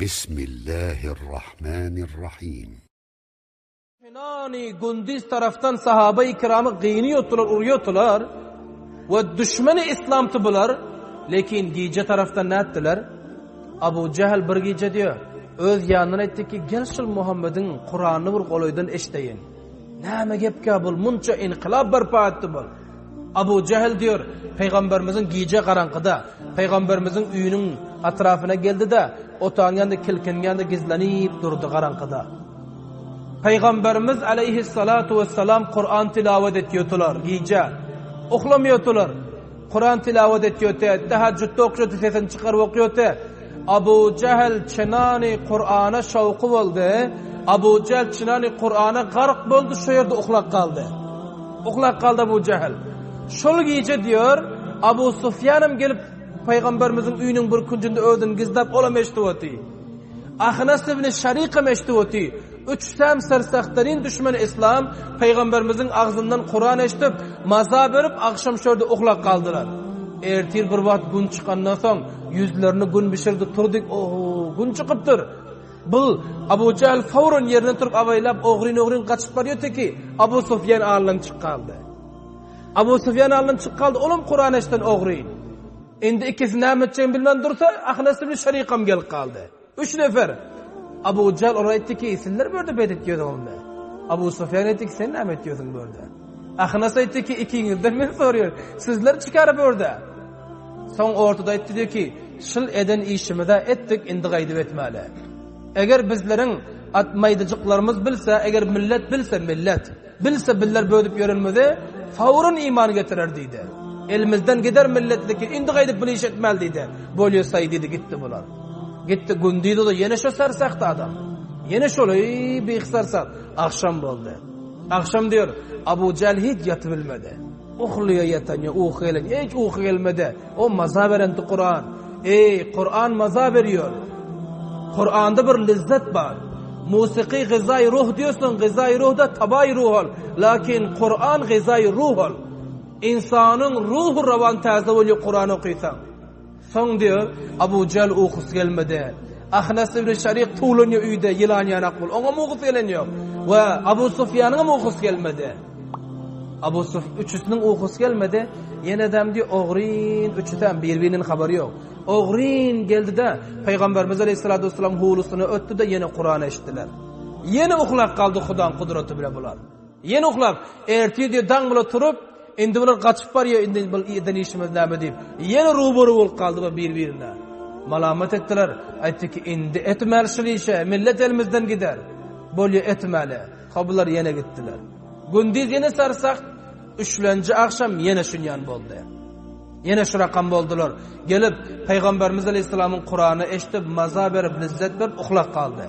Bismillahirrahmanirrahim. Kenani gündiz tarafdan sahabeyi kiramy gynyýotdylar, urýotdylar we düşmeni islamty bular, lekin gije tarafdan nätdiler? Abu Jehl bir gije diýýär, öz ýanyndan aýtdy ki, gel şul Muhammediň Kuranyny bir golaýdan eşdeýin. Näme gepkä bul, munça inkylap barpa etdi bul. Abu Jehl diýýär, Pygamberimiziň gije garaňkyda, Pygamberimiziň öýüniň atrafyna geldi-de, otagyň ýanynda kilkiniň ýanynda gizlenip durdy garaňkyda. Pygamberimiz aleýhissalatu wessalam Kuran tilawat etýärdiler gije. Uhlamaýardylar. Kuran tilawat etýärdi, tahajjudda okýardy, sesini çykaryp okýardy. Abu Jehl çynany Kurana şowky boldy. Abu Jehl çynany Kurana gark boldy, şo ýerde uhlap galdy. Uhlap galdy Abu Jehl. Şol gije diýär, Abu Sufýanam gelip Pygamberimiziň öýüniň bir künjünde özüni gizläp, olam eşidip otyr. Ahnas ibn Şarikam eşidip otyr. Üçüsem sersahtarin düşmeni yslam, Pygamberimiziň agzyndan Kuran eşidip, maza berip, agşam şu ýerde uklap galdylar. Ertir bir wagt gün çykandan soň, ýüzlerini gün bişirdi, turdy, oho, gün çykypdyr. Bul Abu Jähl fawran ýerinden turup abaýlap, ogryn-ogryn gaçyp barýardy ki, Abu Sufýan alyndan çykyp galdy. Abu Sufýan alyndan çykyp galdy, olam Kuran eşiden ogryn. Indi ikisi näme etjegini bilmän dursa, Ahnas ibn Şarikam gelip galdy. Üç nefer. Abu Jahl olara aýtdy ki, sizler bu ýerde beýdip ýörüňizmi? Abu Sufýan aýtdy ki, sen näme etýärsiň bu ýerde? Ahnas aýtdy ki, ikiňizden men soraýan, sizler çykar bu ýerde. Soň ortada aýtdy diýdi ki, şul eden işimize etdik, indi gaýdyp etmäli. Eger bizleriň at maýdajyklarymyz bilse, eger millet bilse, millet. Bilse bizler bödüp ýörenimizi fawryn iman getirer diýdi. Elimizden gider milletliki indi gaýdyp bu iş etmäli diýdi. Bolýa saý diýdi gitdi bular. Gitdi gündiz o ýene şo sersahty adam. Ýene şol eý bih sersah. Agşam boldy. Agşam diýer Abu Jäl hiç ýatyp bilmedi. Uhlýa ýatan ýa uky gelen hiç uky gelmedi. O maza berendi Kuran. Eý Kuran maza berýär. Kuranda bir lezzet bar. Musiky gyzaý ruh diýorsuň, gyzaý ruh da tabaý ruh ol. Lakin Kuran gyzaý ruh ol. Ynsanyň ruhy rowan täze bolýar Kuran okysaň. Soň diýor, Abu Jähl ukusy gelmedi. Ahnas ibn Şarik tuwlanýar öýde ýylan ýanak bolup. Oňam ukusy gelen ýok. We Abu Sufýanyňam ukusy gelmedi. Abu Suf üçüsiniň ukusy gelmedi. Ýenedem diýor, ogryn üçüsem bir-biriniň habary ýok. Ogryn geldi-de, Pygamberimiz aleyhissalatu vesselam howlusyna ötdi-de, ýene Kuran eşitdiler. Ýene uklap galdy Hudaň gudraty bile bular. Ýene uklap, ertir diýip daň bile turup, indi bular gaçyp barýar, indi bu eden işimiz näme diýip, ýene rubaru bolup galdy bu bir-birine. Malamat etdiler, aýtdy ki, indi etmäli şul işe, millet elimizden gider. Bolýa etmäli. Ha bular ýene gitdiler. Gündiz ýene sarsak, Üçlenji agşam ýene şunýan boldy. Ýene şu rakam boldular. Gelip, Pygamberimiz aleýhissalamyň Kurany eşidip, maza berip, lezzet berip, uhlap galdy.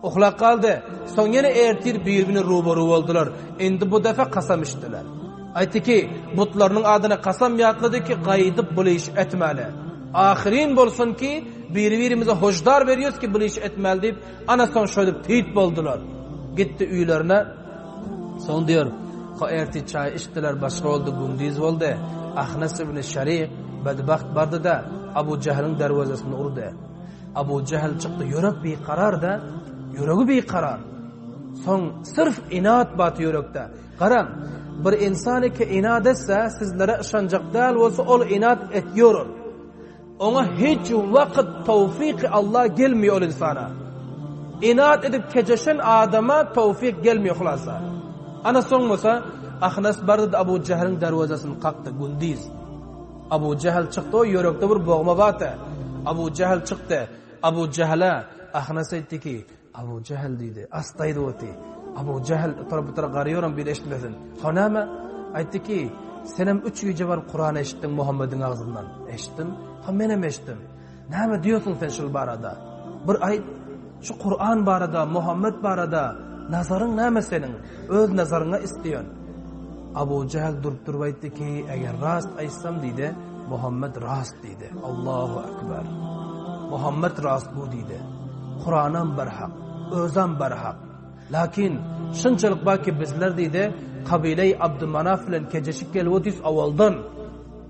Uhlap galdy. Soň ýene ertir bir-birine rubaru boldular. Indi bu defe kasam içdiler. Aýtdy ki, butlarynyň adyna kasam ýatlady ki, gaýdyp bul iş etmäli. Ahyryn bolsun ki, biri-birimize hoşdar berýäs ki, bul iş etmäli diýip, ana soň şöýdüp tüýt boldular. Gitdi öýlerine. Soň diýer, Ho ertir çaý içdiler, başga boldy, gündiz boldy. Ahnas ibn Şarik bedbagt bardy-da, Abu Jähliň derwezesini urdy. Abu Jähl çykdy, ýürek bikarar-da, ýüregi bikarar. Soň syrf inat bat ýürekde. Garaň, bir insan ki inat etse, sizlere yşanjak däl bolsa, ol inat etýär ol. Oňa hiç wagt towfyky Allah gelmeýär ol ynsana. Inat edip kejeşen adama towfyk gelmeýär hulasa. Ana soň bolsa Ahnas bardy-da Abu Jähliň derwezesini kakdy gündiz. Abu Jähl çykdy o ýürekde bir bogma bardy. Abu Jähl çykdy. Abu Jähle Ahnas aýtdy ki, Abu Jähl diýdi. Astaýdy oty. Abu Jähl oturyp bu tarap garýoram bir eşitmesin. Ho näme? Aýtdy ki, senem üç gije baryp Kurany eşitdiň Muhammediň agzyndan. Eşitdim. Ho menem eşitdim. Näme diýorsuň sen şul barada? Bir aýt, şu Kuran barada, Muhammed barada nazaryň näme seniň? Öz nazaryňa isleýän. Abu Jähl durup durup aýtdy ki, eger rast aýtsam diýdi, Muhammed rast diýdi. Allahu akbar. Muhammed rast bu diýdi. Kuranam bir hak, özem bir hak. Lakin şunçalyk bar ki bizler diýdi, kabileý Abdymanaf bilen kejeşik gelip otyrys awaldan.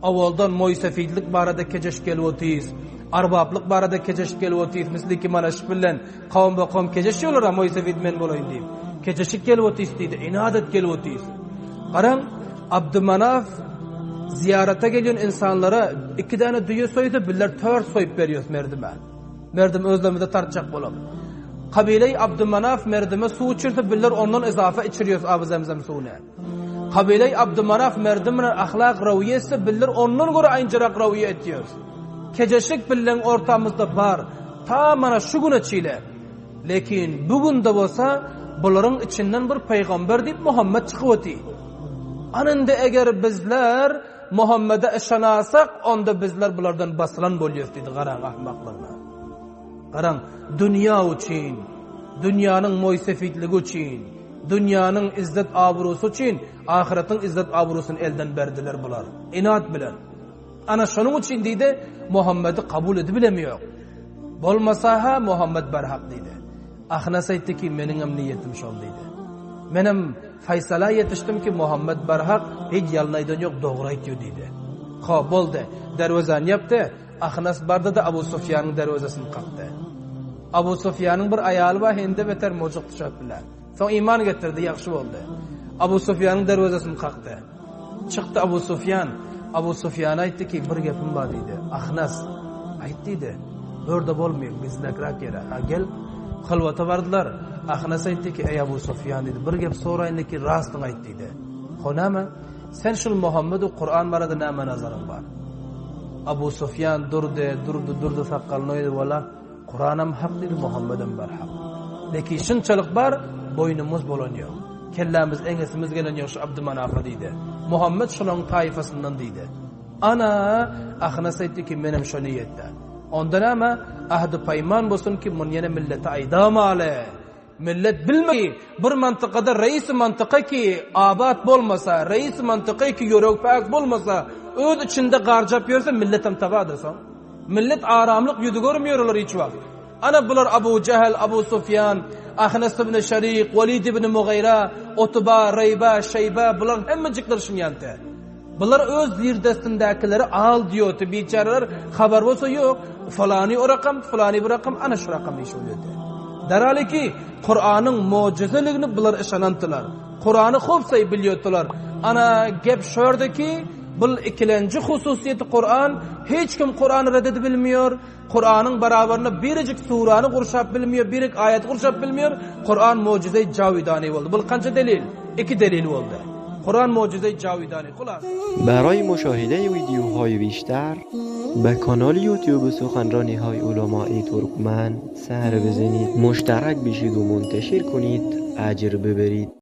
Awaldan moýsefidlik barada kejeşik gelip otyrys. Arbaplyk barada kejeşip gelip otyrys, misli ki mana şu bilen kowum be kowum kejeşýorlar-a, moýsefit men bolaýyn diýip. Kejeşip gelip otyrys diýdi, inat edip gelip otyrys. Garaň, Abdymanaf zyýarata gelýän ynsanlara iki däne düýe soýsa, bizler tört soýup berýäs merdime. Merdim özlerimize tartjak bolup. Kabileý Abdymanaf merdime suw içirse, bizler ondan izafa içirýäs aby zemzem suwuny. Kabileý Abdymanaf merdim bilen ahlak rawiýe etse, bizler ondan görä aýynjarak rawiýe etýäs. Kejeşik bileň ortamyzda bar, ta mana şu güne çile. Lekin bu günde bolsa bularyň içinden bir pygamber diýip Muhammet çykyp oty. Ana indi eger bizler Muhammede yşanasak, onda bizler bulardan basylan bolýas diýdi garaň ahmaklygyna. Garaň, dünýä üçin, dünýäniň moýsefitligi üçin, dünýäniň izzet-abrusy üçin ahyretiň izzet-abrusyny elden berdiler bular. Inat bilen. Ana şonuň üçin diýdi, Muhammedi kabul edibilem ýok. Bolmasa-ha Muhammet barhak diýdi. Ahnas aýtdy ki, meniňem niýetim şol diýdi. Menem Faýsala ýetişdim ki, Muhammet barhak, hiç ýalyn aýdan ýok, dogry aýtýar diýdi. Ho, boldy. Derwezäni ýapdy. Ahnas bardy-da Abu Sufýanyň derwezesini kakdy. Abu Sufýanyň bir aýaly bar, hende beter mojuk düşäp biler. Soň iman getirdi, ýagşy boldy. Abu Sufýanyň derwezesini kakdy. Çykdy Abu Sufýan. Abu Sufýan aýtdy ki, bir gepim bar diýdi. Ahnas, aýt diýdi. Börde bolmaýyn, gizläkräk ýere. Ha gel. Hylwata bardylar. Ahnas aýtdy ki, eý Abu Sufýan diýdi, bir gep soraýyn ki, rastyňy aýt diýdi. Ho näme? Sen şul Muhammedu Kuran barada näme nazaryň bar? Abu Sufýan durdy, durdy, durdy sakgalyny oýdy, wala, Kuranam hak diýdi, Muhammedem bar hak. Lekin şunçalyk bar, boýnumyz bolan ýok. Kellämiz eňesimiz gelen ýok şu Abdymanafa diýdi. Muhammet şolaryň taýfasyndan diýdi. Ana, Ahnas aýtdy ki, menem şo niýetde. Onda näme? Ahdy paýman bolsun ki, muny ýene millete aýdamaly. Millet bilmegi, bir mantykada reis mantyka ki abat bolmasa, reis mantyka ki ýüregi päk bolmasa, öz içinde garjap ýörse milletem tabadyr soň. Millet aramlyk ýüzi görmeýär olar hiç wagt. Ana bular Abu Jähel, Abu Sufýan, Ahnas ibn Şarik, Walid ibn Mugyra, Utba, Reýba, Şeýba bular hemmejikler şunýante. Bular öz zirdestindäkileri al diýoti biçäreler habar bolsa ýok. Falany o rakam, falany bu rakam, ana şu rakam iş bolýardy. Daraliki Kuranyň mojizeligini bular yşanantylar. Kurany hop saý bilýärdiler. Ana gep şu ýerdeki bul ikilenji hususyýeti Kuran hiç kim Kurany red edip bilmiyor. Kuranyň barabarynda birejik surany gurşap bilmiyor, birik aýaty gurşap bilmiyor. Kuran mojize jawidani boldy. Bul kança delil? Iki delil boldy. Kuran mojize jawidani. Hulas. برای مشاهده ویدیوهای بیشتر به کانال یوتیوب سخنرانی های علمای ترکمن سر بزنید مشترک بشید و منتشر کنید اجر ببرید.